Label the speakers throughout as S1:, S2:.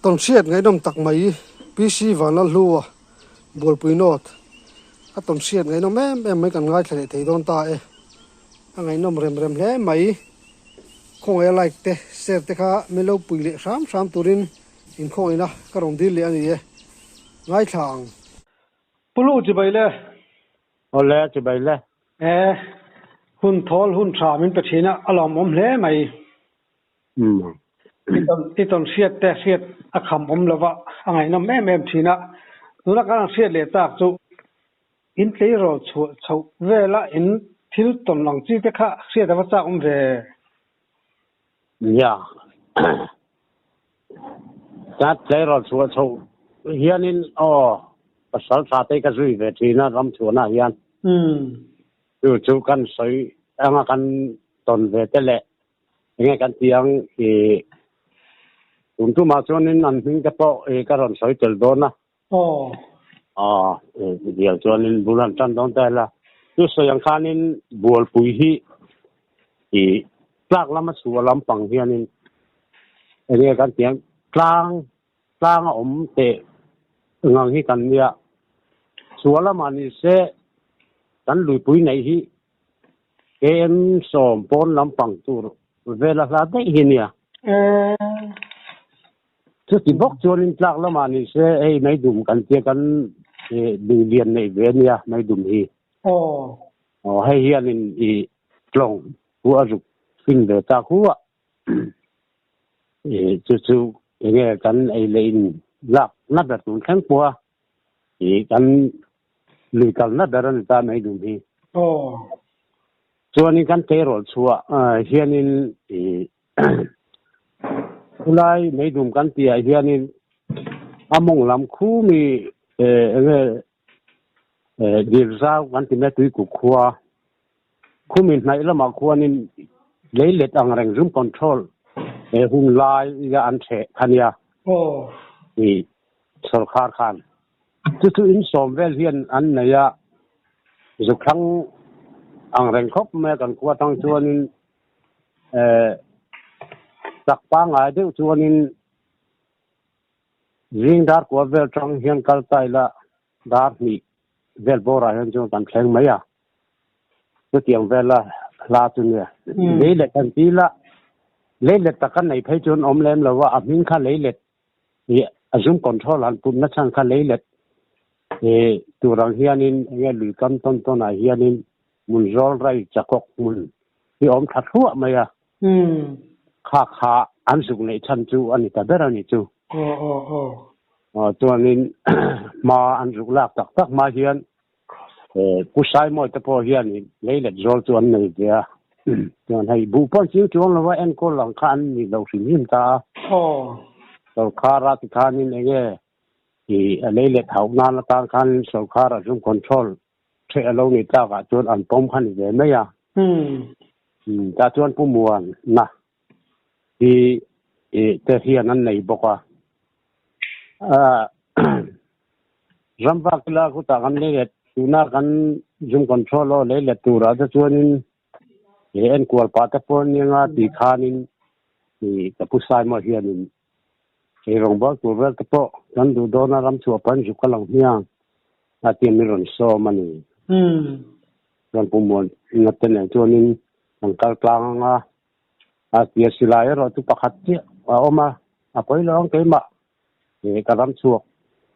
S1: Tawnhriat ngaihnawm tak mai PC Vanlalhlua Bualpui North a tawnhriat ngaihnawm em em mai kan ngaithla leh thei dawn ta e. A ngaihnawm rem rem hle mai. Khawngaih a like te share te kha min lo pui leh hram hram turin inkhawngihna ka rawn dil leh a ni e. Ngaithla ang. Pu Lu chibai le.
S2: Awle chibai le.
S1: E, hun thawl hun tha min pe thin a, a lawmawm hle mai. I tawn hriat te hriat a kham awm lova, a ngaihnawm em em thin a. Tuna kan han hriat leh tak chu in tleirawl chhuah chhoh vela in thil tawn ang chi te kha hriat a va chak awm ve.
S2: Nia, ka tleirawl chhuah chhoh hianin aw pasal tha te ka zui ve thin a ram chhuahna hian. Chu chu kan sawi anga kan tawn ve te leh Enge kan ti ang i tun tumah chuanin an hming te pawh i ka rawn sawi tel dawn a.
S1: Aw.
S2: Aw, dial chuanin bul han tan dawn ta ila. Chu sawi ang khanin Bualpui hi i tlak lama chhuah lampang hianin enge kan ti ang tlang tlang a awm teh ngang hi kan nia. Chhuah lamah ni se kan luipui neih hi KM sawm pawn lampang tur vel a hla daih hi nia. Chuti bawk chuanin tlak lamah ni se hei meidum kan tia kan lui lian neih ve nia meidum hi. Aw hei hianin i tlawng hu a zuk fin ve tak hu a. Chu chu enge kan ei leh in lak na ber tun thleng pawh a i kan lui kalna ber a ni ta mai dum hi. Chuanin kan tleirawl chhuah hianin i khulai meidum kan tihah hianin a mawng lam khumi enge dil zau kan ti mai tuikuk khua khumi hnaih lamah khuanin leilet ang reng zum control hun lai an ṭheh kha nia. I Sorkar khan chu chu in sawm vel hian an nei a, zuthlang ang reng khawp mai a kan khua atang chuanin eh chak pangngai deuh chuanin zing dar kua vel tang hian kal ta ila dar hnih vel bawrah hian chuan kan thleng mai a, chutiang vela hla chu nia. Leilet an ti ila, leilet tak an nei phei chuan awm lem lo a, a hming kha leilet I a zum control han put na chhan kha leilet i tur ang hianin enge lui kam tawn tawn ah hianin hmun zawl rai chakawk hmun hi awm tha thluah mai a. Kha kha an zuk neih chhan chu a ni ta ber a ni chu. Aw chuanin hma an zuk lak tak tak hma hian Pu Saimawi te pawh hian leilet zawl chu an nei ve a. Chuan hei buh pawh an ching chuang lo a, enkawl ang kha an ni lo hrim hrim ta a. Sorkar a tikhanin enge i a leilet hauh nan atan khanin sorkar a zum control theih a lo ni tlakah chuan an pawm kha ni ve mai a. Tah chuan Pu Muana hi te hian an nei bawk a. Ramvak la khutah kan leilet tuna kan zum control aw leilet turah te chuanin he enkual pah te pawh nia ti khanin i ka pu Saima hianin ei rawngbâwl tur vel te pawh kan duh dawn a ram chhuah pahin zuk ka lang hmiang a tia min rawn sawm a ni. Chuan Pu Muan ngat te nen chuanin kan kal tlang ang a, a tia silai erawh chu pakhat chiah a awm a, a pawi lo ang keimah He ka ram chhuak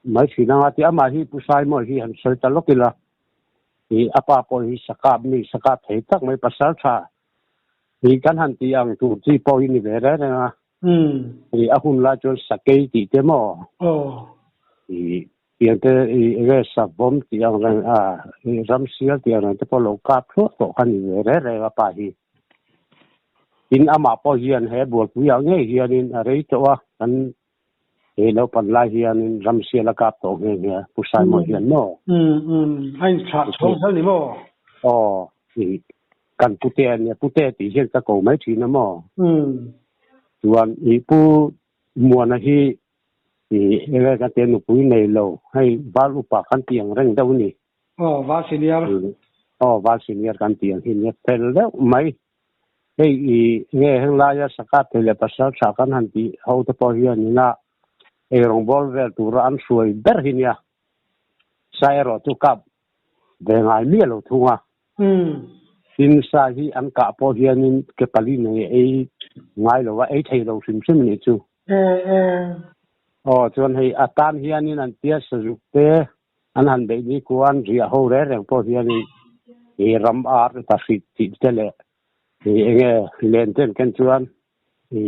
S2: mai thin anga tih amah hi Pu Saimawia hi han sawi ta lawk ila, i a pa pawh hi sakap mi sakap thei tak mai pasal tha hi kan han tih ang tur chi pawh hi ni ve reng reng a, i a hun lai chuan sakei tih te maw i tiang te i enge savawm tih ang reng a i ramsial tih ang reng te pawh lo kap thluah tawh kha ni ve reng reng a pa hi. Tin amah pawh hian he bualpuiah ngei hianin a rei tawh a, kan he naupan lai hianin ramsial a kap tawh nghe nghe Pu Saimawia hian maw?
S1: Umm umm, a inchhah chhawng zel ni maw?
S2: Aw, i kan pute a nia, pute tih hian ka ko mai thin a maw?
S1: Umm.
S2: Chuan i Pu Muana hi i enge kan tia nupui nei lo, hei val upa kan tih ang reng deuh a ni.
S1: Aw, val senior.
S2: Aw, val senior kan tih ang hi nia fel deuh mai. Hei i nge heng laia Sakap thei leh Pasal tha kan han tih ho te pawh hian ina Eirawng bawl vel tura an hruai ber hi nia. Sa erawh chu kap ve ngai miah lo thung a. Tin, sa hi an kah pawh hianin ke pali nei ei ngai lo a, ei thei lo hrim hrim a nih chu. Aw, chuan hei a tan hianin an tia sazuk te an han beih ni kuan riah ho reng reng pawh hianin i ram ar ta hrih tih te leh i enge len ten ken chuan i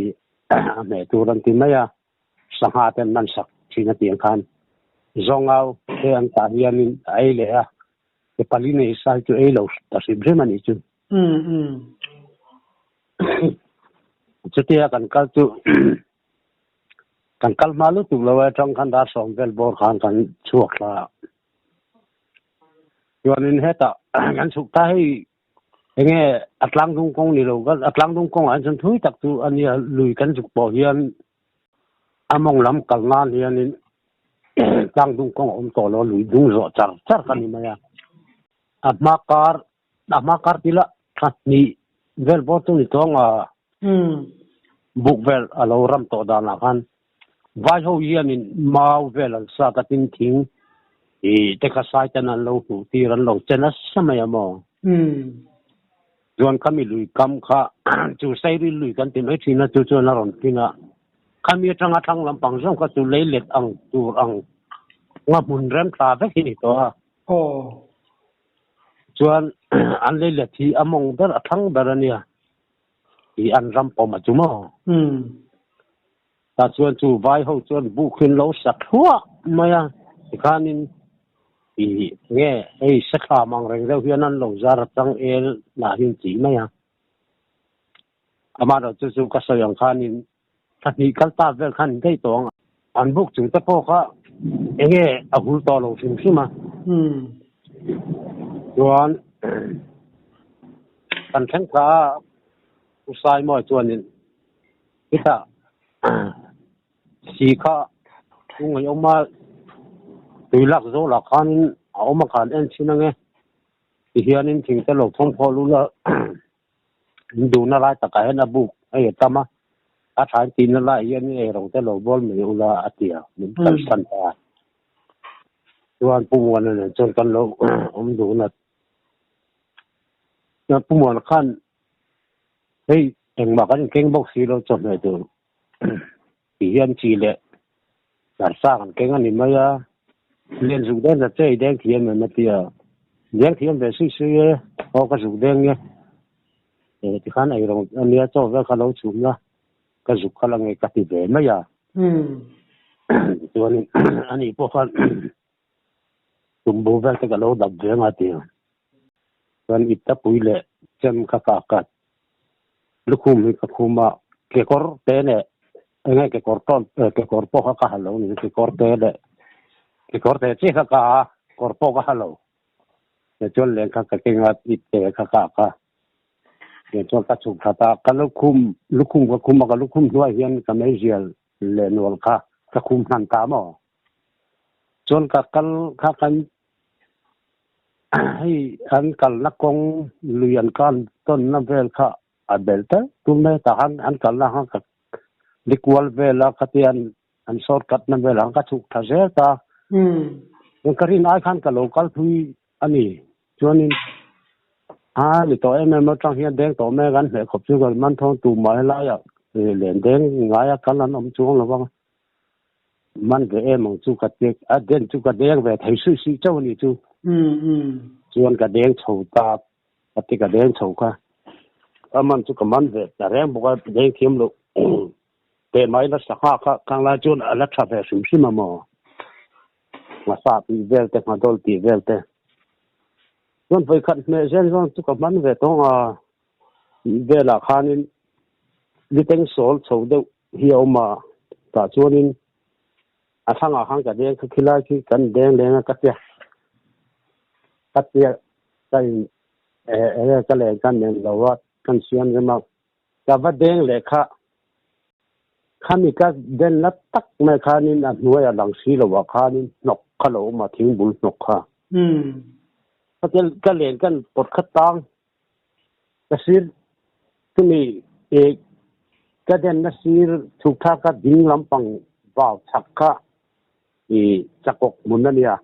S2: a hmeh tur an ti mai a. Sangha ten man sak thin a tih ang khan zawngau te an tah hianin a ei leh a, ke pali nei sai chu ei lo ta hrim hrim a nih chu. Chutia kan kal chu kan kal hma lutuk lo a, atang khan dar sawm vel bawr khan kan chhuak thla a. Chuanin hetah kan chhuk ta hei Enge a tlangdung kawng ni lo a tlangdung kawngah hian chuan thui tak chu a nia lui kan zuk pawh hian a mawng lam kal nan hianin tlangdung kawng a awm tawh lo a lui dung zawh char char kha a ni mai a a hma kar a hma kar tila thla hnih vel pawh chu ni tawng a buk vel a lo ram tawh danah khan vai ho hianin mau vel an sat a tin thing ih te kha sai ten an lo hmuh tir an lo che nasa mai a maw. Chuan khami lui kam kha chu Sairil lui kan ti mai thin a chu chuan a rawn tling a khami atanga thlang lampang zawng kha chu lei let ang tur ang nga hmun rem thla vek hi ni tawh a. Chuan an lei let hi a mawng ber a thlang ber a nia. I an ram pawm a chu maw? Tah chuan chu vai ho chuan buk hi an lo sa thluah mai a, tikhanin i nge hei sathla mang reng deuh hian an lo zar a chang el lah hi an tih mai a. Amaherawh chu chu ka sawi ang khanin thla hnih kal ta vel khan in daih tawh ang. An buk chung te pawh kha enge a hul tawh lo hrim hrim a. Chuan kan thleng thla a U Saimawi chuanin hetah si kha u ngaihawm a tui lak zawh lah khanin a awm a khan en chhin ange tihianin thing te lo thawm khawh lul a. In duhna lai takah hian a buk a ei tam a, a tha in tihna laiah hian i eirawng te lo bawl mai ula a ti a, min kalsan ta a. Chuan Pu Muana nen chuan kan lo awm dun a. Chuan Pu Muana khan hei engmah kan inkeng bawk si lo chawhmeh tur tih hian chi leh darsa kan keng a ni mai a, Lian zuk deng ta che i deng thiam em a ti a, deng thiam ve sui sui e, aw ka zuk deng e, eh tikhan ei rawng a nia chaw vel kha lo chhum la, ka zuk kha la nge ka ti ve mai a, chuanin ani pawh khan tumbu vel te ka lo dap ve ang a ti a, chuan iptapui leh chem kha ka kat Lukhum hi ka khum a, kekawr te leh eng nge kekawr tawn kekawr pawh kha ka ha lo ni, kekawr te leh kekawr te chiah kha ka ha a, kawr pawh ka ha lo. Tichuan leng kha ka keng a, ip te kha ka ak a, tichuan ka chhuk that a, ka lukhum lukhum ka khum a, ka lukhum hnuai hian ka meizial leh nual kha ka khum hnan ta maw? Chuan ka kal kha kan Hei an kalna kawng lui an kan tawnna vel kha a bel tel tum mai tah khan an kalna kha ka ni kual vel a khatia an short cut na vel ang ka chhuk tha zel ta. Chuan ka rin ai khan ka lo kal thui a ni. Chuanin a ni tawh em em atang hian deng tawh mek an hleh khawp chu ka man thawng tum mah helaiah len deng ngaia kal an awm chuang lo vang. Man ve em ang chu ka ti a den chu ka deng ve thei suih suih chauh a nih chu. Chuan ka deng chho ta ka ti ka deng chho kha a man chu ka man ve ta reng bawk a deng thiam loh teh mai la sangha kha khang lai chuan a la tha ve hrim hrim a maw ngasa tih vel te nghadawl tih vel te chuan vawikhat hmeh zel zawng chu ka man ve tawng a tih velah khanin liteng sawl chho deuh hi a awm a, tah chuanin a thlangah khan ka deng kha khilai khi kan deng leng a ka tia ka tia ka in eh enge ka len ka nen lo a kan siam rem a ka va deng leh kha khami ka den na tak mai khanin a hnuai a lang si lo ah khanin hnawk kha lo awm a thingbul hnawk kha ka len kan pawt kha tang Ka sir chumi eh ka denna sir chhuk thlak ka ding lampang Vau chhak kha i chakawk hmun a nia.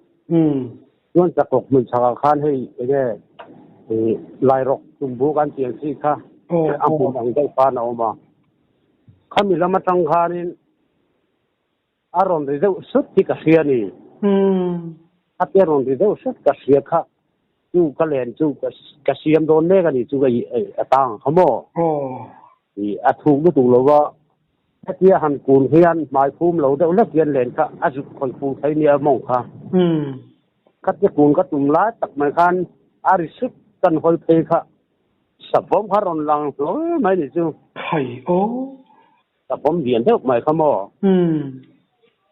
S2: Chuan chakawk hmun chhakah khan hei enge i Lairawk tumbu kan tih ang chi kha a hmun ang deuh khan a awm a. Khami lam atang khanin a rawn ri deuh sut hi ka hria a ni. Khatia rawn ri deuh sut ka hria kha chu ka len chu ka siam dawn mek a ni chu ka a tang kha maw? I a thuk lutuk lo va, hetia han kun hian hmai phum lo deuh hlek hian len kha a zut khawih fu thei nia mawng kha. Khatia kun ka tum lai tak mai khan a ri sut kan hawi phei kha savawm kha rawn lang hlawl mai ni chu.
S1: Khai aw.
S2: Savawm lian deuh mai kha maw?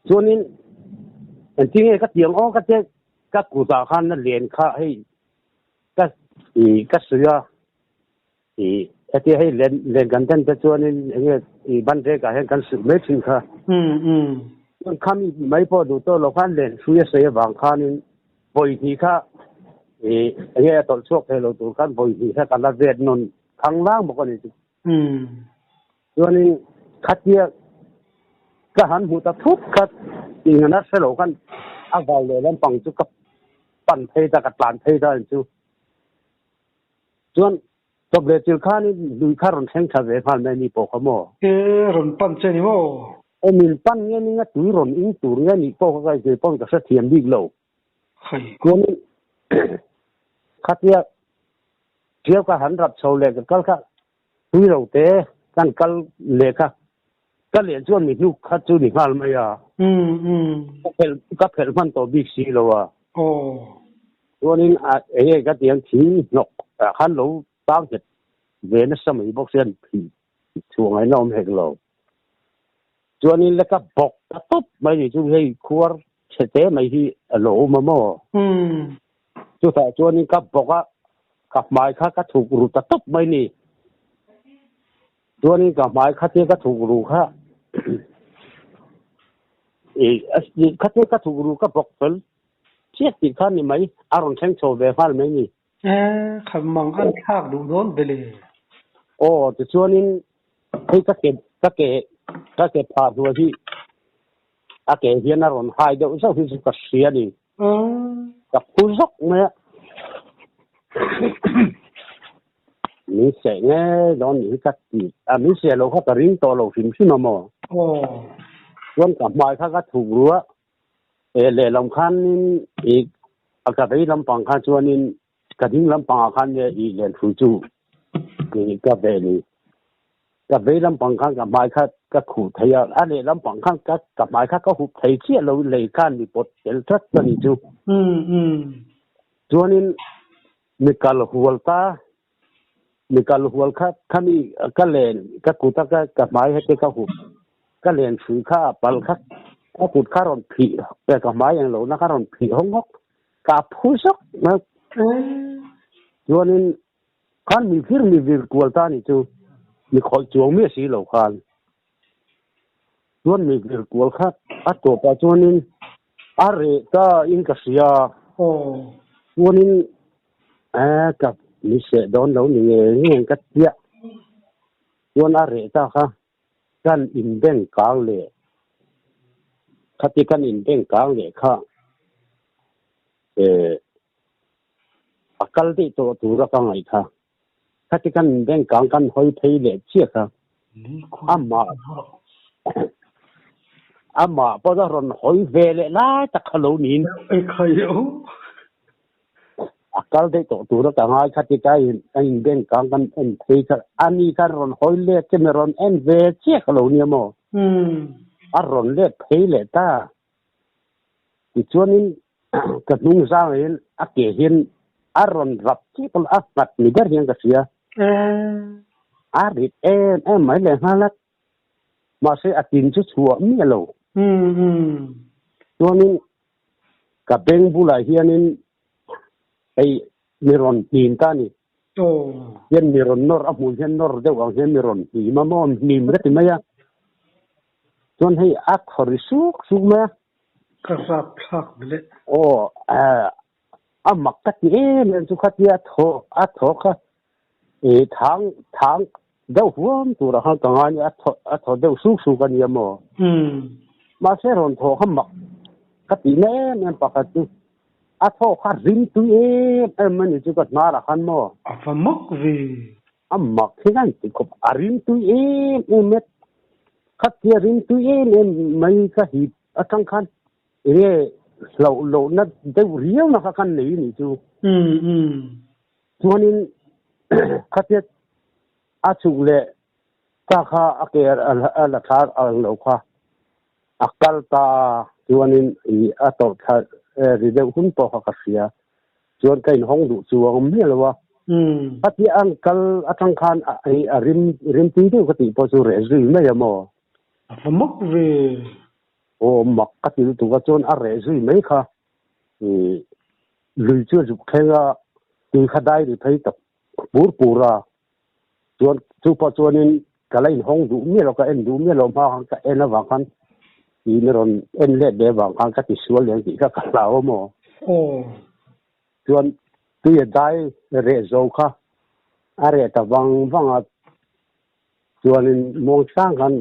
S2: Chuanin engtin nge ka tiang aw ka tia ka kutah khan a len kha hei ka ih ka suih a ih hetia hei len len kan den te chuanin enge ih ban rek ah hian kan suih mai thin kha chuan khami mai pawh duh tawh lo khan len hrui a sawi avang khanin vawi hnih kha ih enge a tawlh chhuak thei lo tur khan vawi hnih kha ka la vet nawn thang lang bawk a ni chu. Chuanin khatia ka han hmuh ta thut kha tih ngan a hre lo khan a vau leh lampang chu ka pan phei ta, ka tlan phei ta chu. Chuan chawp leh chil khanin lui kha rawn thleng tha ve nghal mai ni pawh kha maw?
S1: E, rawn pan che ni maw?
S2: E, min pan nge ning a tui rawn ing tur nge nih pawh kha ka kei pawn ka hrethiam bik lo. Chuanin khatia ṭiau ka han rap chho leh ka kal kha tui lo te kan kal leh kha ka leh chuan mi hnuk kha chu ni nghal mai a. Ka phelh ka phelh hman tawh bik si lo a. Chuanin a enge ka ti ang thing hnawk ah khan lo tang nghet ve nasa mai bawk hian chhuah ngaihna awm hek lo. Chuanin le ka bawk ta tawp mai ni chu hei khuar chhe te mai hi a lo awm a maw? Chutah chuanin ka bawk a, ka hmai kha ka thuk ru ta tawp mai ni. Chuanin ka hmai khatia ka thuk ru kha khatia ka thuk ru ka bawk fel chiah tih kha ni mai, a rawn thleng chho ve nghal mai ni.
S1: E, kha mang an thlak duh dawn ve le.
S2: Aw, tichuanin hei ka ke ka ke ka ke phah hnuai hi a ke hian a rawn hai deuh zauh hi chu ka hria a ni. Ka phu zawk mai a. Min seh nge dawn nih hi ka ti a, min seh lo kha ka ring tawh lo hrim hrim a maw. Chuan ka hmai kha ka thuk ru a, E lehlam khanin i a ka vei lampang kha chuanin ka ding lampangah khan nge i lenhrui chu i ka ve ni. Ka vei lampang khan ka hmai kha ka khuh thei a, a lehlampang khan ka ka hmai kha ka hup thei chiah lo lei khan mi pawt tel tlat ka ni chu. Chuanin mi kal hual ta, mi kal hual kha khami ka len ka kut a ka ka hmai hete ka hup ka len hrui kha a pal kha ka kut kha rawn phih ka hmai eng lohna kha rawn phih hawng hawk ka phu zawk mai. Chuanin khan mi vir mi vir kual ta ni chu mi khawih chuang miah si lo khan chuan mi vir kual kha a tawpah chuanin a reh ta in ka hria. Chuanin Eh, ka mi seh dawn lo ni nge nge ka tia. Chuan a reh ta kha kan inbeng kang leh khati kan inbeng kang leh kha eh a kal daih tawh tura ka ngaih kha. Khati kan inbeng kang kan hawi phei leh chiah kha. Amah amah pawh a rawn hawi ve leh lai tak kha lo niin. A kal daih tawh tura ka ngai kha ti ka in a in bank kang kan en phei kha a ni khan rawn hawi let che mi rawn en ve chiah ka lo nia maw a rawn let phei leh ta tichuanin ka hnung zang in a ke hian a rawn rap chiah ka a nghat ni ber hian ka hria a rit em em mai leh nghal a mahse a tin chu chhuah miah lo chuanin Ka beng bulah hianin hei mi rawn hnim ta a ni. Hian mi rawn nawr, a hmui hian nawr deuh ang hian mi rawn hnim a maw, hnim ka ti mai a. Chuan hei a thaw ri suk suk mai a.
S1: Ka rap thlak bele.
S2: Aw, a mak ka ti em em chu khatia a thaw, a thaw kha i thang, thang deuh huam turah khan ka ngai a ni, a thaw, a thaw deuh suk suk a nia maw. Mahse rawn thawh kha mak ka tihna em em pakhat chu a thawh kha rim tui em em a ni chu ka hnarah khan maw.
S1: A va mak ve.
S2: A mak hi khan ti khawp a rim tui em em e. Khatia rim tui em em mai ka hip atang khan enge hlauh lohna deuh riau na kha kan nei a nih chu. Chuanin khatia a chuk leh Ta kha a ke a la thla ang lo kha a kal ta a, chuanin i a tawrh thla ri deuh hun pawh kha ka hria. Chuan ka inhawng duh chuang miah lo a. Khatia an kal atang khan a rim rim tui deuh ka tih pawh chu reh zui mai a maw?
S1: A va mak ve.
S2: Aw mak ka ti lutuk a, chuan a reh zui mai kha. I lui chu a zuk thleng a, tui kha dai ri phei tak pur pur a. Chuan chu pawh chuanin ka la inhawng duh miah lo, ka en duh miah lo hma khan ka en avang khan ih ni rawn en let ve avang khan ka tisual leh ang tih kha ka hlau a maw.
S1: Aw.
S2: Chuan tui a dai reh zo kha a reh ta vang vang a, chuanin muang chang khan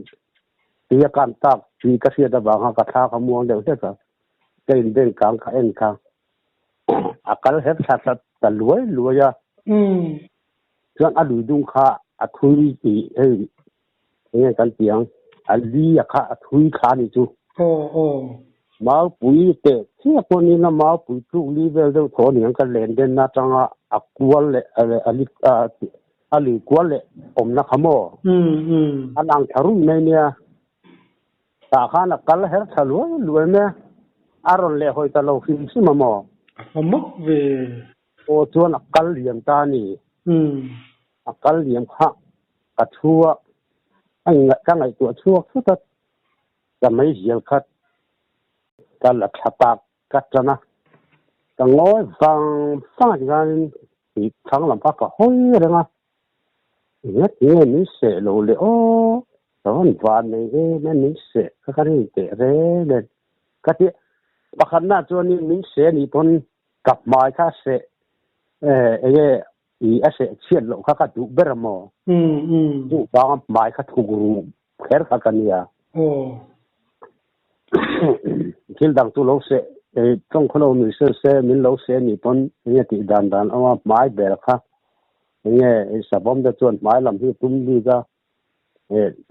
S2: tui a kan tak tih ka hriat avang khan ka thla kha muang deuh hlek a, ka inbeng kang kha en kha a kal her thla thla ta luai luai a. Chuan a lui dung kha a thui tih hei enge kan ti ang, a li a kha a thui thla a nih chu.
S1: Aw aw.
S2: Maupui teh chiah pawh ni ila maupui tluk li vel deuh thaw a ni ang ka len denna atanga a kual leh a li a lui kual leh awmna kha maw? A lang thla ruih mai nia. Tah khan a kal her tha luai luai mai a, a rawn leh hawi ta lo hrim hrim a maw?
S1: A fa mak ve.
S2: Aw chuan a kal liam ta a ni. A kal liam kha ka thu a, ka ngaihtuah chhuak thut a, ka meizial kha ka la thla tak ka tan a, ka ngawi vang vang a tikhanin thlang lam kha ka hawi reng a, ngat nge min seh lo le aw, ka rawn van nei em em min seh kha ka rin teh reng em ka ti pakhatna chuanin min seh anih pawn Ka hmai kha seh enge i a seh chhiat loh kha ka duh ber a maw? Duh vanga hmai kha thuk ru kher kha ka nia. Thil dang chu lo seh tawng khaw lo nui sel se min lo seh anih pawn enge tih dan dan awm a, hmai ber kha enge savawm te chuan hmai lam hi tum bik a,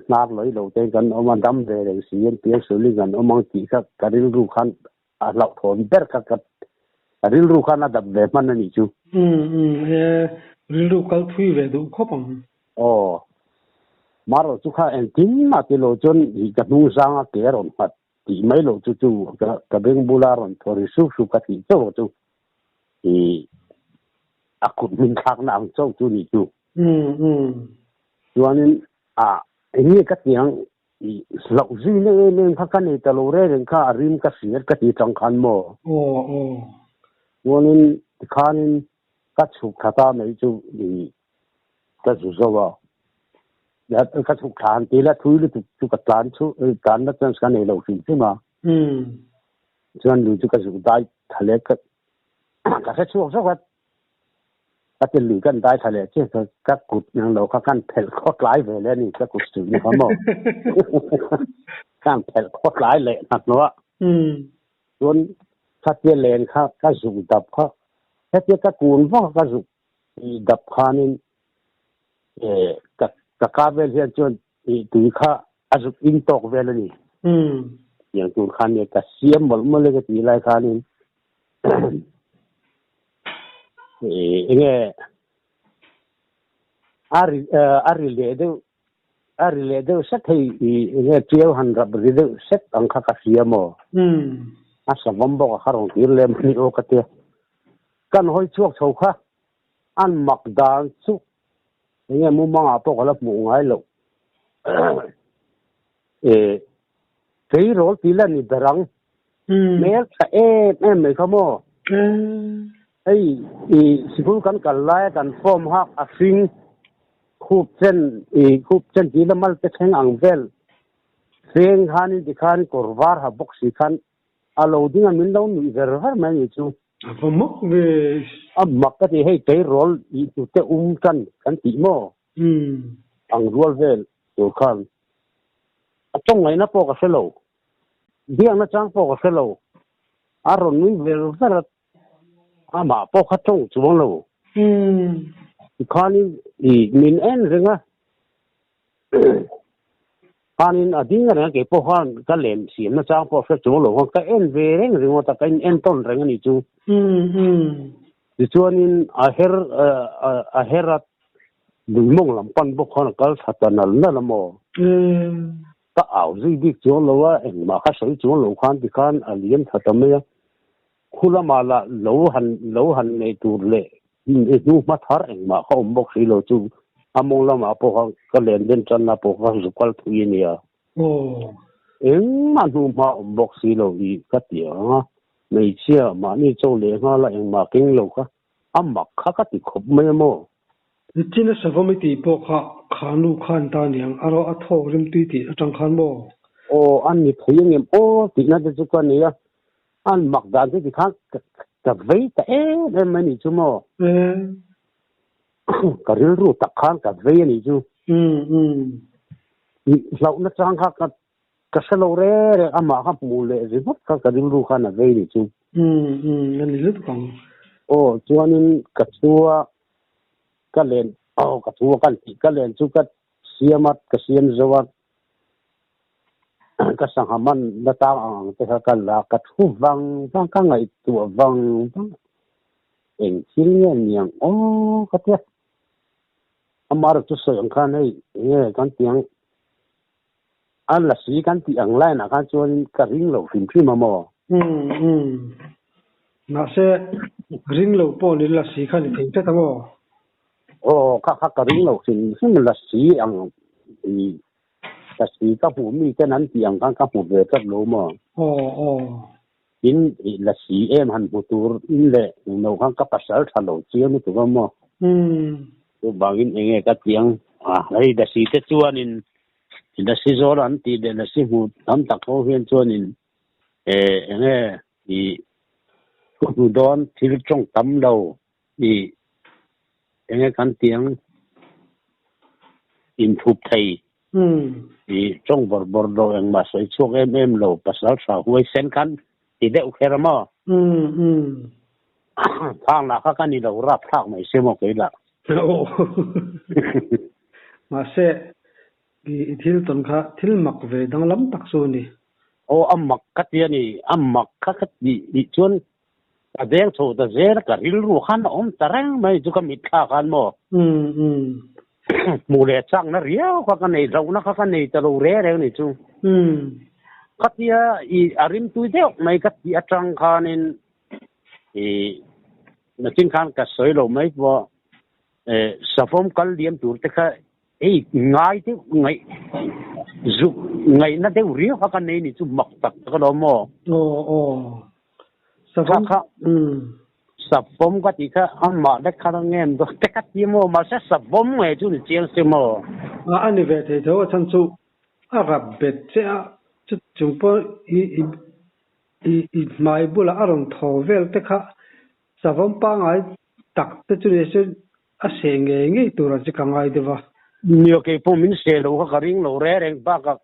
S2: hnar lawih lo te kan awm a, dam ve reng si an piangsual in kan awm ang tih kha ka rilru khan A hlauhthawn ber kha ka rilru khan a dap ve hman a nih chu.
S1: Umm umm e, rilru kal thui ve duh khawp ang.
S2: Aw, marawh chu kha engtin mah ti lo chuan i ka hnung zanga ke a rawn nghat tih mai loh chu chu ka beng bula rawn thaw ri sup sup ka tih chauh chu i a kut hmin thlakna ang chauh chu nih chu.
S1: Umm umm.
S2: Chuanin a eng nge ka ti ang I hlauh zui na em em kha ka nei ta lo reng reng kha a rim ka hriat ka ti tang khan maw?
S1: Aw aw.
S2: Chuanin tikhanin ka chhuk thla ta mai chu i ka zu zo a. Ka chhuk thla han ti la thui lutuk chu ka tlan chu tlan na chance ka nei lo hrim hrim a. Chuan lui chu ka zuk dai tha leh ka ka hre chhuak zawk a. Ka ti lui kan dai thla leh chiah chuan ka kut nang lo kha kan phelh khaw tlai ve leh a ni ka kut suih ni kha maw kan phelh khaw tlai leh hna hnuah chuan khatia len kha ka zuk dap kha hetia ka kun vak ka zuk dap khanin ka ka ka vel hian chuan tui kha a zuk in tawk vel a ni tiang tur khan ka siam mawlh mawlh e ka tih lai khanin Enge a ri a ri leh deuh a ri leh deuh sek hei i enge tiau han rap ri deuh sek ang kha ka hria maw? A savawm bawk a kha rawn kir lem a ni aw ka tia. Kan hawi chhuak chho kha an mak dan chu enge mumangah pawh ka la hmuh ngai loh. Tleirawl tih la ni ber ang. Hmel tha em em mai kha maw? Hei i sikul kan kal laia kan form hak a hring khup chen i khup chen tih la mal te thleng ang vel feng khanin tikhan kawr var ha bawk si khan a lo ding a min lo nuih ver ver mai a nih chu.
S1: A va mak ve.
S2: A mak ka ti hei tleirawl i hnute um tan kan tih maw? Ang rual vel tur khan a tawng ngaihna pawh ka hre lo. Biakna chang pawh ka hre lo. A rawn nui ver ver a, amah pawh kha tawng chuang lo. Tikhanin i min en reng a, khanin a ding reng a, keipawh khan ka len siamna chang pawh hre chuang lo khan ka en ve reng ringawt a, ka in en tawn reng a nih chu. Tichuanin a her a her a, lui mawng lam pan bawk khan a kal tha ta nal nal a maw? Ka au zui bik chuang lo a, engmah ka sawi chuang lo khan tikhan a liam tha ta mai a. Khu lamah lah lo han lo han nei tur leh hnu hma thar engmah ka awm bawk si lo chu a mawng lamah pawh kha ka len den tanna pawh kha zuk kal thui a nia. Engmah hnu hma awm bawk si lo hi ka ti ang a, hmeichhia mahni cho leh nghal a engmah keng lo kha a mak kha ka ti khawp mai a maw?
S1: Nichina savawm i tih pawh kha khanu khan ta niang a rawh a thawk rimtui tih atang khan maw?
S2: Aw an ni thei angem aw tihna te chu ka nei a, an mak dan chu tikhan ka vei ta em em mai nih chu maw? Ka rilru tak khan ka vei a nih chu. Hlauhna chang kha ka Ka hre lo reng reng, amah kha hmuh leh ringawt kha ka rilru khan a vei nih chu.
S1: Umm umm a ni lutuk ang.
S2: Aw chuanin ka thu a ka len aw ka thu a kan tih ka len chu ka siam a ka siam zo a ka sangha man na tang ang ang te kha ka la ka thu vang vang ka ngaihtuah vang vang eng thil nge niang aw ka tia amaherawhchu sawi ang khan hei enge kan tiang A la si kan tih ang line ah khan chuanin ka ring lo hrim hrim a maw?
S1: Umm umm. Mahse, ring lo pawh ni la si kha ni thei tlat a maw?
S2: Aw, kha kha ka ring lo hrim hrim la si ang i la si ka hmuh mi ten an tih ang khan ka hmu ve tlat lo maw?
S1: Aw aw.
S2: Tin, i la si em han hmu tur in leh no khan ka pasal tha lo chiang lutuk a maw?
S1: Umm.
S2: Chuvangin enge ka tih ang? A, hei la si te chuanin Lasi zawl an tih leh lasi hmuh tam tak ho hian chuanin eh enge ih thu hnu dawn thil tawng tam lo ih enge kan tih ang inthup thei ih tawng bawrh bawrh lo engmah sawi chhuak em em lo pasal tha huai sen khan ti deuh kher a maw? Thang lah kha ka ni lo rap thlak mai se maw kei lah.
S1: Mahse, i thil tawn kha thil mak ve danglam tak chu a ni.
S2: Aw, a mak ka ti a ni. A mak kha ka tih nih chuan ka deng chho ta zel a, ka rilru khan a awm ta reng mai chu ka mitthla khan maw. Hmuh leh chakna riau kha ka nei, hlauhna kha ka nei ta lo reng reng ni chu. Khatia i a rimtui deuh mai ka tih atang khanin i nachin khan ka sawi lo mai pawh. Savawm kal liam tur te kha hei ngai deuh ngaih zuk ngaihna deuh riau kha ka nei ni chu mak tak tak alawm maw?
S1: Aw aw Savawm
S2: kha Savawm ka tih kha amah lek kha ngem dawn te ka ti maw mahse Savawm nge chu ni chiang si maw?
S1: A a ni ve thei tho a chhan chu a rap bet che a chu chung pawh i i i hmai bulah a rawn thaw vel te kha Savawm pangngai tak te chu ni se a seh ngei ngei tur ang chi ka ngai deuh a.
S2: Nia kei pawh min seh lo kha ka ring lo reng reng bakah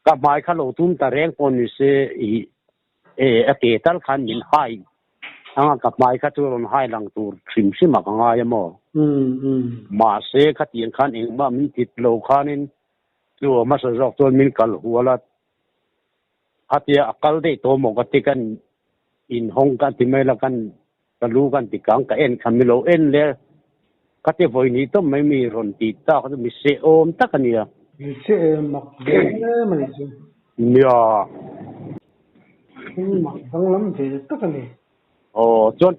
S2: ka hmai kha lo tum ta reng pawh ni se i e a ke tal khan min hai anga ka hmai kha chu rawn hai lang tur hrim hrim ah ka ngai a maw. Mahse khatiang khan engmah min tit lo khanin chu a hmasa zawk chuan min kal hual a. Khatia a kal daih tawh maw ka ti kan inhawng ka ti mai la kan ka lu kan ti kang ka en kha mi lo en le khatia vawi hnih tawp mai mi rawn tih tak chu mi seh awm tak a nia.
S1: Mi seh em mak ve em a nih chu.
S2: Nia.
S1: Thil mak danglam ve tak a ni.
S2: Aw chuan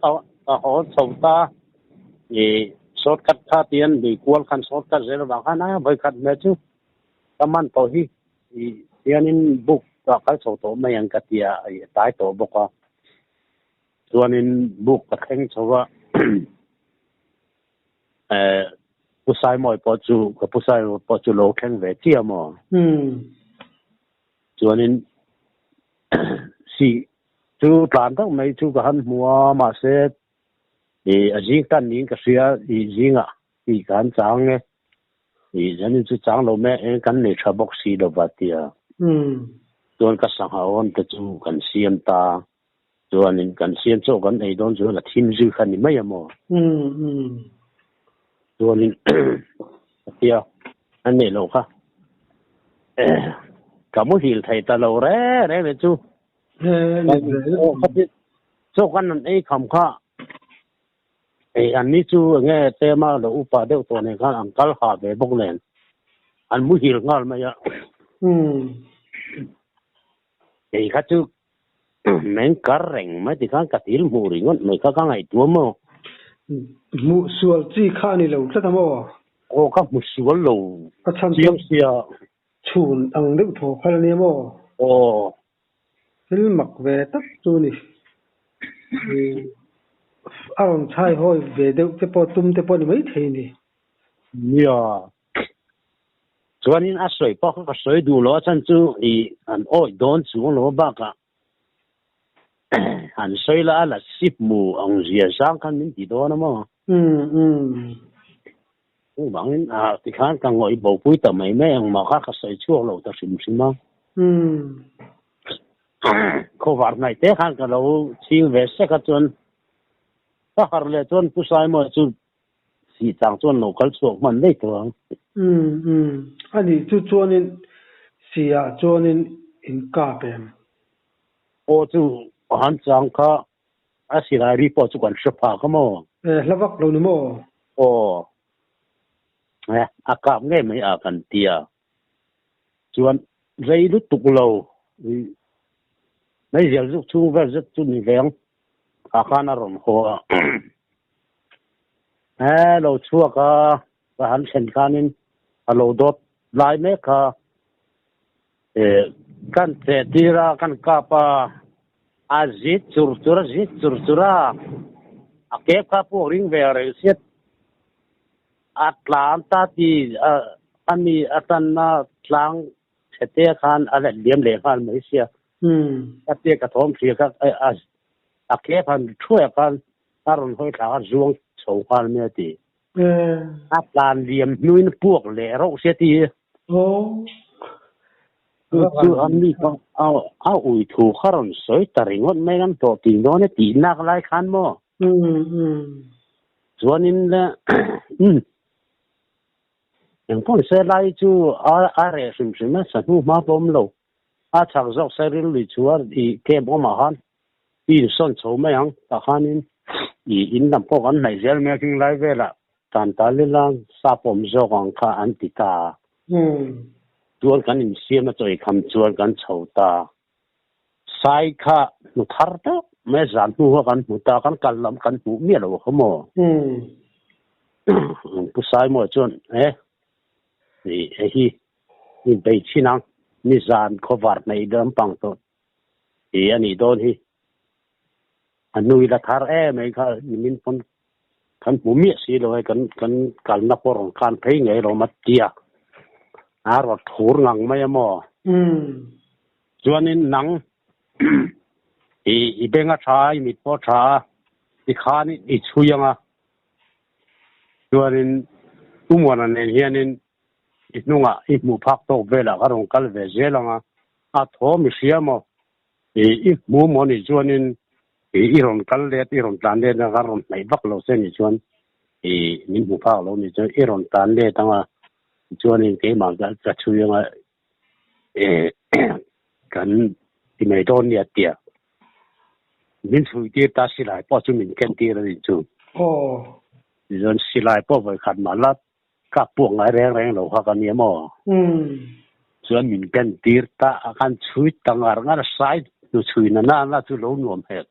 S2: a haw chho ta i shortcut kha tian lui kual khan shortcut zel avang khan a vawikhat hmel chu ka man tawh hi. I hianin book a kal chho tawh mai ang ka ti a, i tlai tawh bawk a. Chuanin book ka thleng chho a, eh Pu Saimawi pawh chu ka Pu Saimawi pawh chu lo thleng ve chiah maw? Chuanin sih chu tlan deuh mai chu ka han hmu a, mahse i a zing tan niin ka hria, i zingah tih ka han chang e. I zanin chu chang lo mai eng kan nei tha bawk si lo va tia. Chuan ka sangha awn te chu kan siam ta. Chuanin kan siam chaw kan ei dawn chuan a thim zui kha ni mai a maw? Chuanin ka tia a neih loh kha ka muhil thei ta lo reng reng le chu. Chaw kan an ei kham kha ei an ni chu enge tlema lo upa deuh tawh nen khan an kal ha ve bawk nen an muhil nghal mai a. Kei kha chu meng kar reng mai tikhan ka thil hmuh ringawt mai kha ka ngaihtuah maw?
S1: Hmuh sual chi kha a ni lo tlat a maw?
S2: Aw ka hmu sual lo chiang sia.
S1: Chhun ang deuh thaw kha la nia maw?
S2: Aw.
S1: Thil mak ve tak chu ni. A rawn chhai hawi ve deuh te pawh tum te pawh a ni maithei ni.
S2: Nia. Chuanin a sawi pawh kha ka sawi duh lo a chhan chu i an awih dawn chuang lo a bakah an sawi la a la sip mu ang zia zang khan min ti dawn a maw? Chuvangin a tikhan ka ngawih bopui ta mai mai ang mah kha ka sawi chhuak lo ta hrim hrim a. Khawvar hnaih te khan ka lo chhing ve sek a chuan ka harh leh chuan Pu Saimawia chu Sih chang chuan lo kal chhuak hman daih tawh ang.
S1: Umm umm. A nih chu chuanin sih ah chuanin in kap em?
S2: Aw chu han chang kha a silai ri pawh chu kan hre phak a maw?
S1: E hla vak lo ni maw?
S2: Aw. E a kap ngei mai a kan tia. Chuan rei lutuk lo mai zial zuk chhung vel zet chu ni veng ah khan a rawn haw a. He lo chhuak a ka han thlen khanin a lo dawt lai mek kha kan cheh tir a kan kap a a zit chur chur a zit chur chur a a kep kha pawh ring ve reng siat A tlang ta ti a mi a tanna tlang chhete khan a let liam leh nghal mai sia. Ka tia ka thawm hria kha a ke khan thuai khan a rawn hawi thla a zuang chho nghal mai a ti. A tlan liam hnuin puak leh rauh sia ti. Chu chu a mi kha a ui thu kha rawn sawi ta ringawt mai kan hlawh tih dawn e tih nak lai khan maw? Chuanin le engpawh ni se lai chu a reh hrim hrim a, sahnu hma pawh awm lo. A chhak zawk sairil lui chu a i camp awmah khan i insawn chho mai ang tah khanin i in lam pawh kan hnaih zel mai a khing lai velah tan tal ila sap awm zawk ang kha an ti ta. Chuan kan insiam a chawi kham chuan kan chho ta. Sai kha hnu thar deuh mai zan hnu kha kan hmu ta, kan kal lam kan hmuh miah lo kha maw? Pu Saimawia chuan e hei hi i bei chhin ang, nizan khawvar hnaih lampang tawh ti a nih dawn hi. A nui la thar em mai kha nimin pawn kan hmu miah si lo e, kan kan kalna pawh rawn khan phei ngei lo ma tia a rawn thur ngang mai a maw? Chuanin nang i i beng a tha a, i mit pawh a tha a, tikhan i chhui ang a, chuanin U Muana nen hianin i hnungah i hmuh phak tawk velah ka rawn kal ve zel ang a, a thawm i hria maw? I i hmu maw nih chuanin i i rawn kal let, i rawn tlan let a, ka rawn hnaih vak lo che nih chuan i min hmu phak lo nih chuan i rawn tlan let ang a, tichuanin keimah ka ka chhui ang a, kan ti mai dawn nia tia min chhui tir ta silai pawh chu min ken tir a nih chu.
S1: Aw.
S2: Tichuan silai pawh vawikhat mah la kap puak ngai reng reng lo kha ka nia maw? Chuan min ken tir ta a kan chhui ta ngar ngar a sai hnu chhui na na na chu lo nuam hek.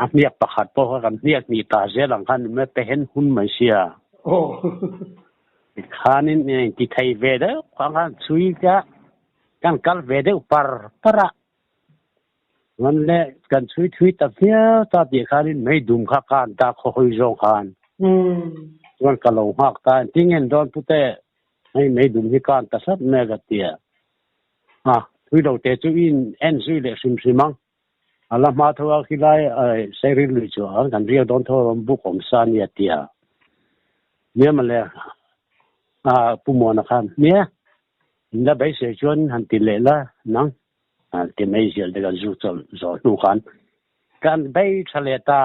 S2: A hniak pakhat pawh kha kan hniak hnih ta zel ang khan me pehen hun mai sia. Tikhanin ti thei ve deuh kha khan chhui ka kan kal ve deuh par par a. Chuan le kan chhui thui ta viau ta tih khanin mei dum kha ka an ta khaw hawi zawng khan. Chuan ka lo nghak ta tinge dawn pute hei mei dum hi ka an ta sat mai a ka ti a. A thui lo te chu in en zui leh hrim hrim ang. A la hma tho a khilai Sairil lui chu a kan riak dawn tho a rawn buk awm sa a nia tia. Nia mawle a Pu Muana khan nia. In la beisei chuan han ti leh la nang ti mai zial te kan zu chawlh zawh hnu khan kan bei tha leh ta.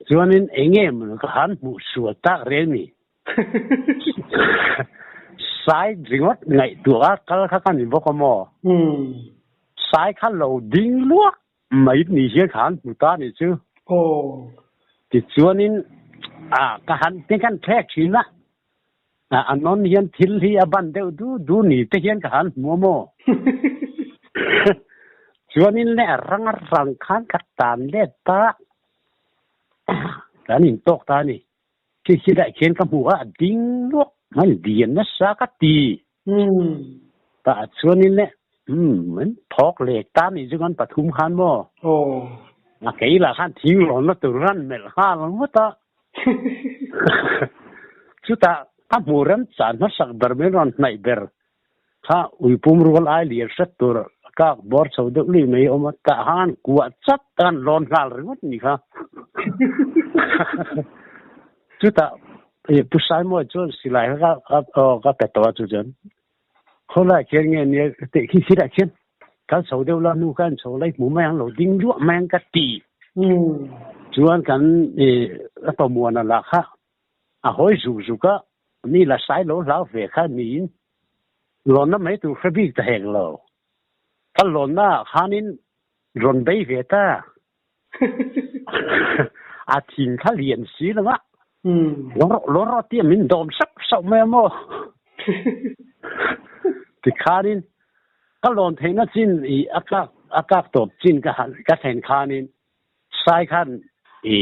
S2: Chuanin eng nge maw ka han hmuh sual tak reng ni. Sai ringawt ngaihtuah a kal kha ka ni bawk a maw? Sai kha lo ding luak mai ni hian ka han hmu ta ni chu. Tichuanin ka han ti kan thlek thin a, a nawn hian thil hi a ban deuh du du ni te hian ka han hmu a maw? Chuanin leh rang a rang khan ka tan let ta, kan intawk ta a ni. Khi khi daih khian ka hmu a, a ding luak mai lian nasa ka ti. Tah chuanin le an thawk lek ta nih chu kan pathum khan maw? A kei lah khan thing lawnna tur khan melh nghal ngawt a. Chutah ka hmuh remchan hmasak ber min rawn hnaih ber kha uipum rual ai lian hret tur kak bawr chho deuh lui mai a awm a, tah khan kuah chat a kan lawn nghal ringawt ni kha. Chutah Pu Saimawi chuan silai kha ka pe tawh a chu chuan khawlai khian nge nia tih khi khirah khian kal chho deuh la hnu khan chho lai hmu mai ang lo ding luah mai ang ka ti. Chuan kan a pamuana lah kha A hawi zuk zuk a, mi la sai lo hlau ve kha niin lawnna mai tur hre bik ta hek lo. Ka lawnna ah khanin rawn bei ve ta. A thing kha lian si lo a, lawn rawh lawn rawh tia min dawm sauh sauh mai a maw? Tikhanin ka lawn theihna chin i a kak a kak tawp chin ka han ka thlen khanin Sai khan i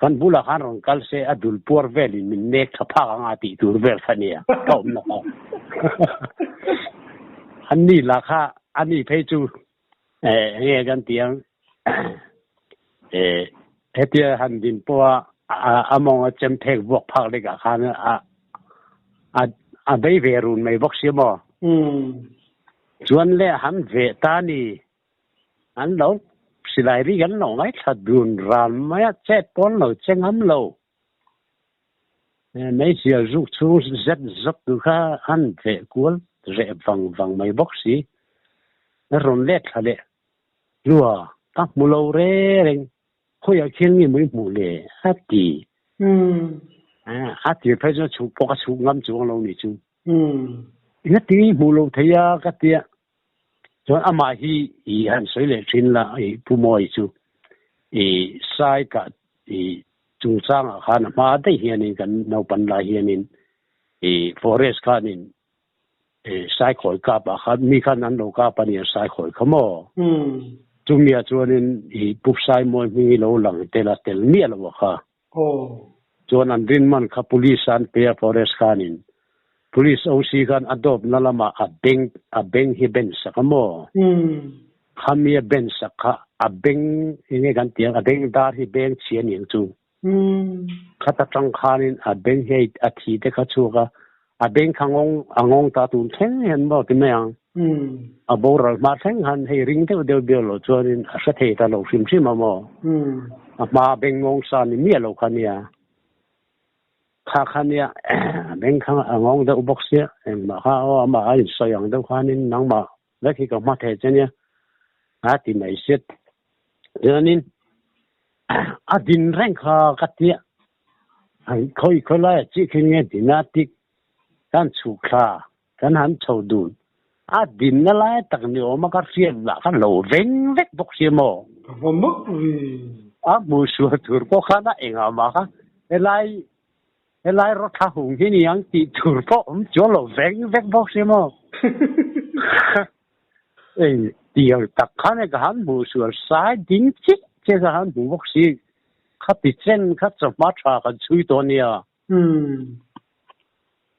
S2: kan bulah khan rawn kal se a dul puar velin min nek tha phak anga tih tur vel kha nia ka awm na kha. An ni lah kha a ni phei chu eh enge kan ti ang eh hetia han din pawha a mawng a chem phek vuak phak lek ah khan a a bei ve run mai bawk sia maw. Chuan le han veh ta ni. An lo silai ri kan lo ngaithla dun ran mai a, chet pawn lo che ngam lo. Meizial zuk chhung zet zawt tu kha an veh kual reh vang vang mai bawk si. Rawn let thla leh hlua ka hmu lo reng khawiah khian nge maw i hmuh le a ti. A tir phei chuan chhuk pawh ka chhuk ngam chuang lo ni chu. Engati nge i hmuh loh thei a ka tia. Chuan amah hi i han sawi leh thin la i Pu Mawi chu i sai kah i chungchangah khan a hma daih hianin kan naupan lai hianin i forest khanin i sai khawi kap ah khan mi khan an lo kap a nia sai khawi kha maw? Chumi ah chuanin i Pu Saimawi hming hi lo lang tel a tel miah lo a kha. Chuan an rin man kha police an pe a forest khanin police OC khan a dawp na lamah a beng a beng hi ben sak a maw? Khami a ben sak kha a beng enge kan tih ang a beng dar hi beng chhi a ni ang chu. Khata tang khanin a beng hi a thi te kha chhuak a a beng kha ngawng a ngawng ta tun thleng hian maw ti mai ang. A boral hma thleng khan hei ring deuh deuh bial loh chuanin a hre thei ta lo hrim hrim a maw? A hma beng ngawng sa ni miah lo kha nia. Kha kha nia beng kha a ngawng deuh bawk sia engmah kha aw amah a insawi ang deuh khanin nangmah vek hi ka hma thei che nia a ti mai sia. Chuanin a din reng kha ka tia khawi khawi laiah chiah khin nge din a tik kan chhuk thla. Kan han chho dun. A dinna lai tak ni awm a ka hriat lah kha lo veng vek bawk si maw?
S1: Ka va mak ve.
S2: A hmu sual tur pawh khan a engah mah kha helai helai rawthla hung hi ni ang tih tur pawh awm chuan lo veng vek bawk si maw? Ei tiang tak khan e ka han hmuh sual sai ding chiah chiah ka han hmu bawk si. Khati chen kha chawhma tha kan chhui tawh a nia.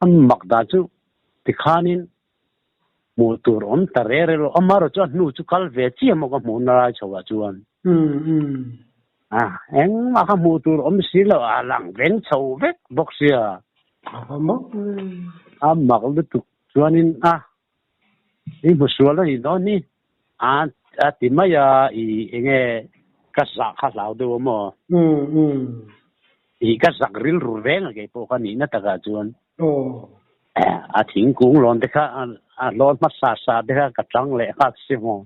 S2: A mak dan chu tikhanin hmuh tur awm ta re re lo. Amaherawh chu a hnu chu kal ve chiah maw ka hmuh na lai chho ah chuan. A engmah kha hmuh tur awm si lo a lang veng chho vek bawk sia. A mak lutuk chuanin a i hmu sual a nih dawn hi a ti mai a i enge ka zah kha hlau deuh a maw? I ka zak rilru reng a keipawh ka nihna takah chuan. A thingkung lawn te kha a lawn hmasa sa te kha ka tang leh nghal si maw.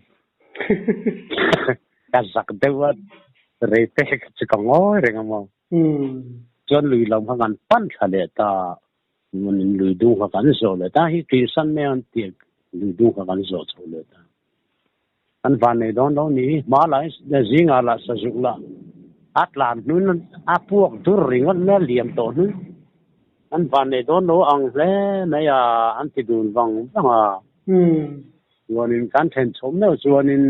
S2: Ka zak deuh a, rei te chu ka ngawi reng a maw. Chuan lui lam kha kan pan thla leh ta, lui dung kha kan zawh leh ta, hi tui san mai an tih lui dung kha kan zawh chho leh ta. Kan van nei dawn lo ni, hma lah zingah lah sazuk lah a tlan hnun a puak dur ringawt mai a liam tawh hnun. Kan van nei dawn lo ang hle mai a, an ti dun vang vang a. Chuanin kan then chho meuh chuanin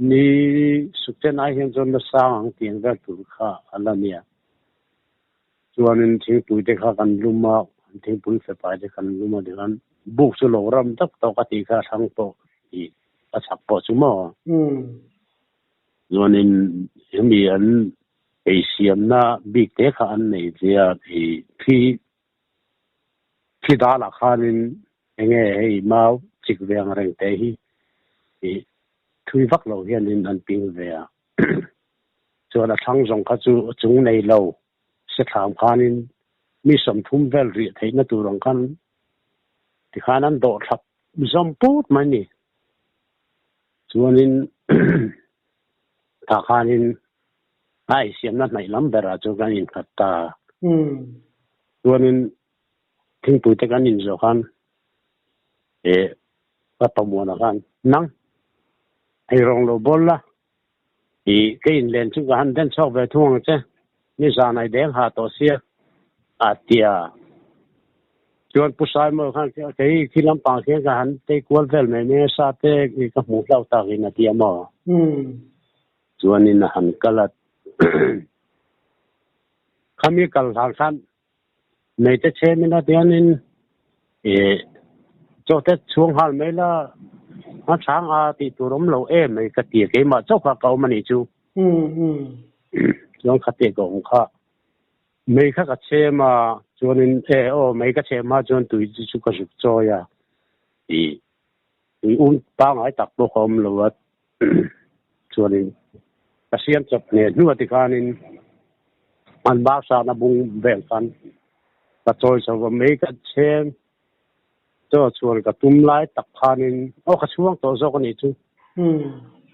S2: ni sukten ai hian chuan nasang ang tiang vel tur kha a la nia. Chuanin thingpui te kha kan lum a, thingpui fepai te kan lum a tikhan buk chu lo ram tak tawk a tih kha a hrang pawh tih a chak pawh chu maw. Chuanin hemi an eisiamna bik te kha an nei ve a, thi thi dalah khanin enge hei mau chik ve ang reng te hi thui vak lo hianin an ping ve a. Chuan a thlang zawng kha chu chung nei lo se thlam khanin mi 30 vel rih theihna tur ang khan tikhan an dawh thlap zawm put mai ni. Chuanin tah khanin a eisiamna hnaih lam berah chu kan innghat ta. Chuanin thingpui te kan inzawh khan eh ka pamuana khan nang hei rawng lo bawl la i ka inlen chu ka han den chhuak ve thung ang che ni zan ai deng ha tawh sia a tia. Chuan Pu Saimawia khan kei khi lampang khian ka han tei kual vel mai mai a sa te ka hmuh hlauh takin a tia maw. Chuanin a han kal a khami kal hlan khan Nei te chhem ila tianin ih chaw te chhung nghal mai la a chhang a tih tur awm lo em mai ka ti a keimah chauh kha ka awm a nih chu. Chuan kha teh ka awm kha mei kha ka chhem a chuanin e aw mei ka chhem hma chuan tui chu chu ka zuk chawi a ih tui um pangngai tak pawh ka awm lo a chuanin ka siam chawp hneh hnu a tikhanin an bar sahna bung vel khan ka chawi chho va mai ka chhem chaw chuan ka tum lai tak khanin aw ka chhuang tawh zawk a nih chu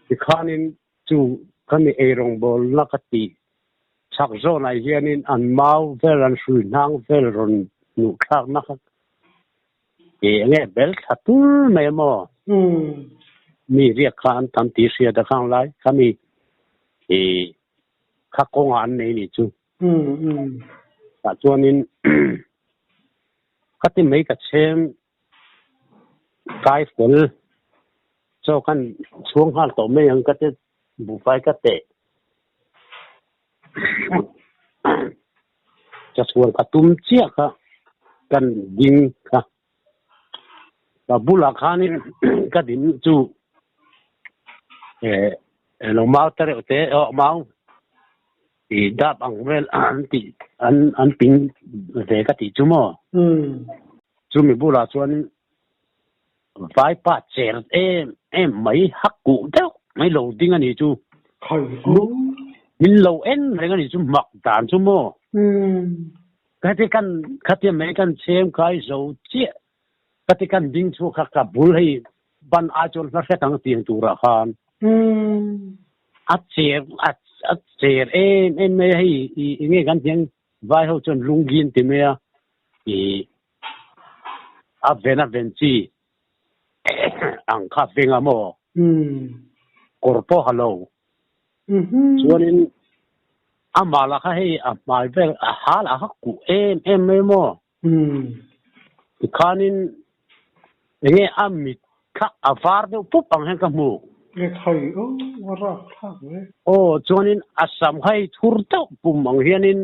S2: tikhanin chu ka ni eirawngbawl na ka tih chhak zawnah hianin an mau vel an hrui hnang vel rawn hnuh thlakna kha Ih enge bel thla tul mai a maw? Mi riak kha an tam tih hriat a khang lai kha mi ih kha kawngah an nei nih chu. Tah chuanin ka ti mai ka chhem kai fel chaw khan chhuang nghal tawh mai ang ka ti buhfai ka teh. Ka chhuan ka tum chiah kha kan ding kha ka bulah khanin ka din chu eh elo mau te reuh te aw mau i dap ang vel an tih an an ping ve ka tih chu maw chumi bulah chuan vaipa cher em em mai hak kuh deuh mai lo ding a nih chu. Min lo en reng a nih chu mak dan chu maw. Khati kan khati mai kan chhem kai zo chiah khati kan ding chhuak kha ka bul hei ban ai chuan hla hret ang tiang turah khan a cher a cher em em mai hei i nge kan tiang vai ho chuan lungin ti mai a i A ven a ven chi ang kha veng a maw? Kawr pawh ha lo. Chuanin amah lah kha hei a hmai vel a ha lah kha kuh em em mai maw? Tikhanin enge a mit kha a var deuh pup ang hian ka hmu. Aw chuanin a sam kha hei thur deuh pum ang hianin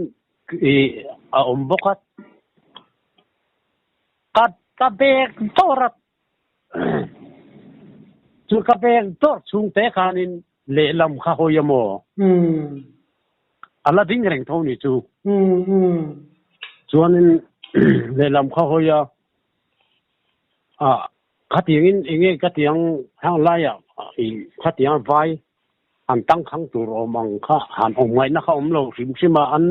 S2: I a awm bawk a, ka ka bek dawr a, chu ka bek dawr chhung te khanin lehlam kha hawi a maw? A la ding reng tho ni chu. Chuanin lehlam kha hawi a, ah khatiangin enge khatiang hang laiah i khatiang vai Han tangkhang tur awm ang kha han awm ngaihna kha awm lo hrim hrim a, an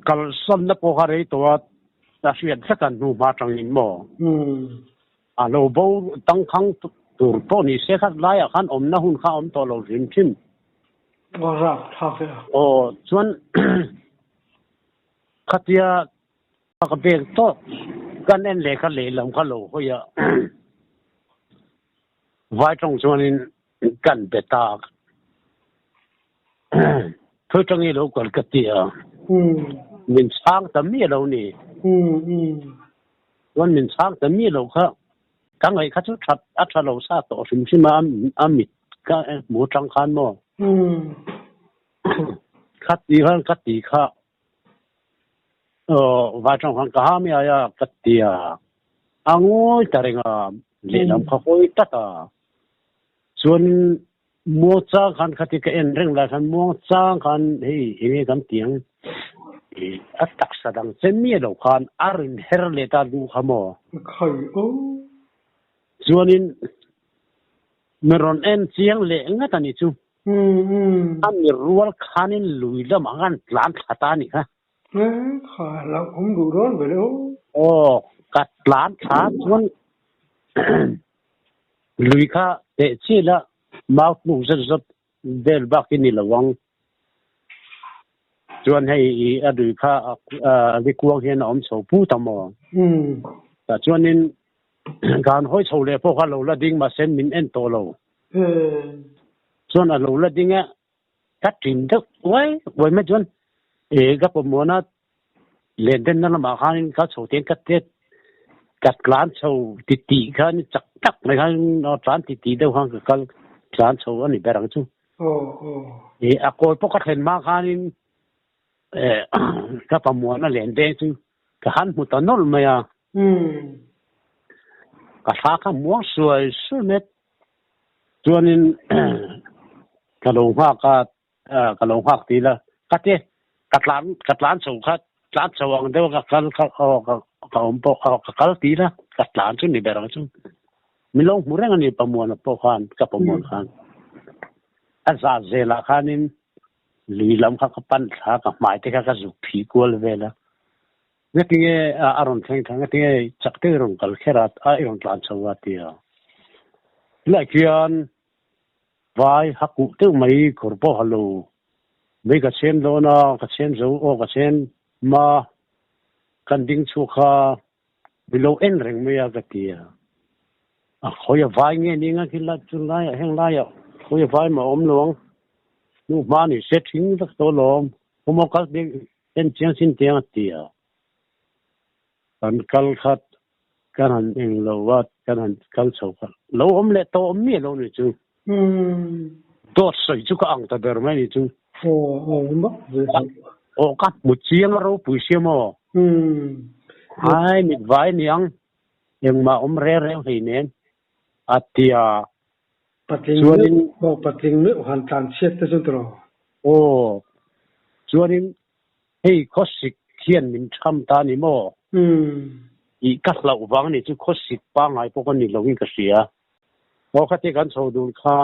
S2: kalsanna pawh kha rei tawh a, A hriat vek a hnu hma tangin maw? A lo bo tangkhang tur pawh ni se kha laiah khan awmna hun kha a awm tawh lo hrim hrim.
S1: Aw rap thlak e a.
S2: Aw chuan khatia ka bek tawp kan en leh kha lehlam kha lo hawi a vai tawng chuanin kan be ta Thui tangi lo kal ka ti a. Min chhang ta miah lo ni. Chuan min chhang ta miah lo kha ka ngaih kha chu that a tha lo sa tawh hrim hrim a a mit ka hmu atang khan maw. Kha ti khan ka ti kha aw vai tang khan ka ha mi ai a ka ti a. A ngawi ta reng a lehlam kha hawi tlat a. Chuan Muang chang khan khati ka en reng lai khan muang chang khan hei enge kan ti ang a taksa dang che miah lo khan a rin her leh ta duh kha maw?
S1: Khai aw.
S2: Chuanin mi rawn en chiang leh ngat a nih chu. A mi rual khanin lui lamah khan tlan thla ta a nih kha.
S1: Kha hlauh awm duh dawn ve le aw.
S2: Aw, ka tlan thla chuan Lui kha teh chiah la mau tluk zet zawt vel bak hi ni lo ang. Chuan hei i a lui kha a li kuang hian a awm chho put a maw? Tah chuanin kan hawi chho leh pawh kha lo la ding mahse min en tawh lo. Chuan a lo la ding a, ka ṭin deuh uai uai mai chuan e ka pawmawna Len denna lamah khanin ka chho ten ka tet ka tlan chho ti tih khan chak tak mai khan tlan ti tih deuh khan ka kal tlan chho a ni ber ang chu. E a kawl pawh ka thlen hma khanin e ka pamuana len deng chu ka han hmu ta nawlh mai a. Ka thla kha muang suai suai mai a. Chuanin ka lo nghak a ka lo nghak ti la ka ti ka tlan ka tlan chho kha tlan chho ang deuh ka kal kha aw ka ka awm pawh aw ka kal ti la ka tlan chu ni ber ang chu min lo hmu reng a ni pamuana pawh khan ka pamuan khan a zah zelah khanin lui lam kha ka pan thla ka hmai te kha ka zuk phi kual vel a ngatinge a rawn thleng thla ngatinge chak te i rawn kal kher a a i rawn tlan chho a tia tilai khian Vai ha kuh deuh mai kawr pawh ha lo. Mei ka chhem dawn a, ka chhem zo aw ka chhem ma kan ding chhuak kha mi lo en reng mai a ka ti a. A khawi a vai nge ni anga khi la chu laiah heng laiah khawi a vai mah a awm lo ang. Hnu hma ni se thing vek tawh alawm. Kawmaw kal en chiang chin tiang a ti a. Kan kal khat kan han eng lo a, kan han kal chho kha lo awm leh tawh awm miah lo ni chu. Dawt sawi chu ka ang ta ber mai ni chu. Aw ka hmu chiang a ropui sia maw? Hai mit vai niang engmah awm reng reng hlei nen a tia.
S1: Patling meuh patling meuh han tlan chhiat te chu tiraw?
S2: Aw chuanin Hei khawsik hian min tham ta ni maw? Ih ka hlauh vang ni chu khawsik pangngai pawh ka ni loin ka hria. Aw khati kan chho dun kha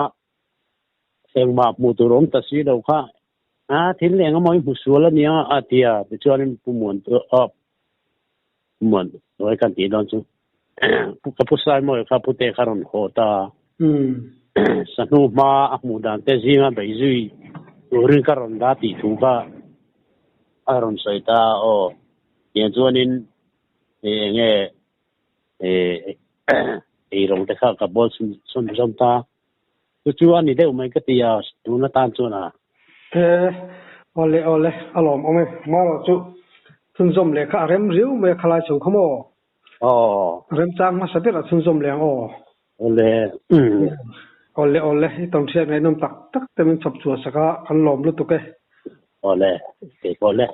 S2: engmah hmuh tur awm ta si lo kha a thil eng emaw i hmu sual a nia a ti a tichuanin Pu Muan aw Pu Muan hnuai kan tih dawn chu ka Pu Saimawia kha Pute kha rawn haw ta sahnu hma a hmuh dan te zinga bei zui turin ka rawn dah tih thu kha a rawn sawi ta aw tiang chuanin eng nge eirawng te kha ka bawl chhun zawm ta chu chu a ni deuh mai ka ti a tun atan chuan a.
S1: E awle awle a lawm awm e marawh chu chhunzawm leh kha a rem riau mai a khalai chho kha maw?
S2: Aw.
S1: Remchang hmasa ber a chhunzawm leh ang aw.
S2: Awle.
S1: Awle awle, i tawn hriat ngaihnawm tak tak te min chhawp chhuah sak a, kan lawm lutuk e.
S2: Awle, keipawh le.